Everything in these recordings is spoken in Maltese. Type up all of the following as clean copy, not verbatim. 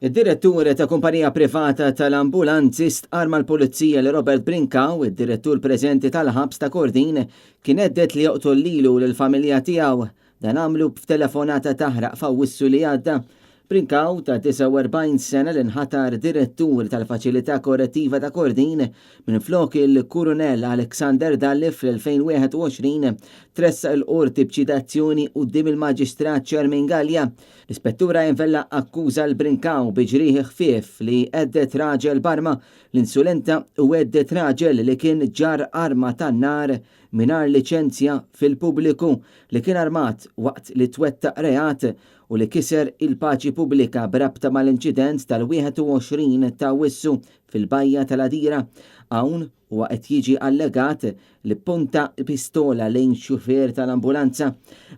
Id-direttur ta' kumpanija privata tal-ambulanzi stqarr mal-Pulizija li Robert Brincau, id-direttur preżenti tal-ħabs ta' Kordin, kien hedded li joqtol lilu u lill-familja tiegħu. Dan għamlu f'telefonata taħraq f'Awwissu li għadda. Brincau, ta' 49 sena li nħatar direttur tal-Faċilità Korrettiva ta' Kordin minflok il-Kurunell Alexander Dalli fl-2021, tressaq il-Qorti b'ċitazzjoni quddiem il-Maġistrat Charmaine Galea. L-Ispettur Ryan Vella akkuża 'l Brincau bi ġrieħi ħfief li hedded raġel b'arma, l-insulenta u hedded raġel li kien ġarr arma tan-nar mingħajr liċenzja fil-pubbliku, li kien armat waqt li twettaq reat u li kiser il-paċi pubblika b'rabta mal-inċident tal-21 ta' Awwissu fil-Bajja tal-Għadira. Hawn Huwa qed jiġi allegat li ppunta pistola lejn xufier tal-ambulanza.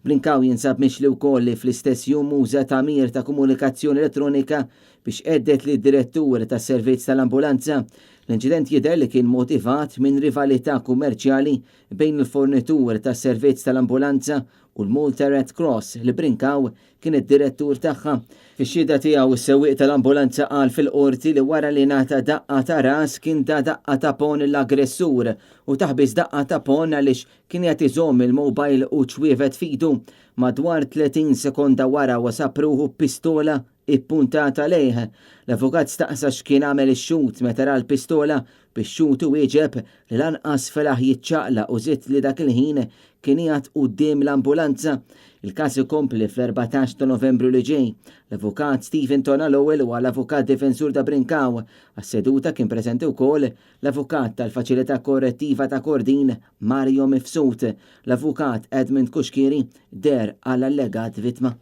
Brincau jinsab mixli wkoll li fl-istess jum uża tagħmir ta' komunikazzjoni elettronika biex hedded lid-direttur tas-servizz tal-ambulanza. L-inċident jidher li kien motivat minn rivalità kummerċjali bejn il-fornitur tas-servizz tal-ambulanza u l-Malta Red Cross li Brincau kien id-direttur tagħha. Fix-xhieda tiegħu, is-sewwieq tal-ambulanza qal fil-Qorti li wara li ngħata daqqa ta' ras kien ta daqqa ta' ponn lill-aggressur u tah biss daqqa ta' ponn għaliex kien qiegħed iżomm il-mobile u ċwievet f'idu. Madwar 30 sekonda wara huwa sab ruħu b'pistola ippuntata lejh. L-avukat staqsa x'kien għamel ix-xhud meta ra l-pistola, bix-xhud iwieġeb li lanqas felaħ jiċċaqlaq u żied li dak il-ħin kien qiegħed quddiem l-ambulanza. Il-każ ikompli fl-14 ta' Novembru li ġej. L-Avukat Stephen Tonna Lowell huwa l-avukat difensur ta' Brincau. Għas-seduta kien preżenti wkoll l-avukat tal-Faċilità Korrettiva ta' Kordin, Mario Mifsud. L-Avukat Edmund Cuschieri deher għall-allegat vittma.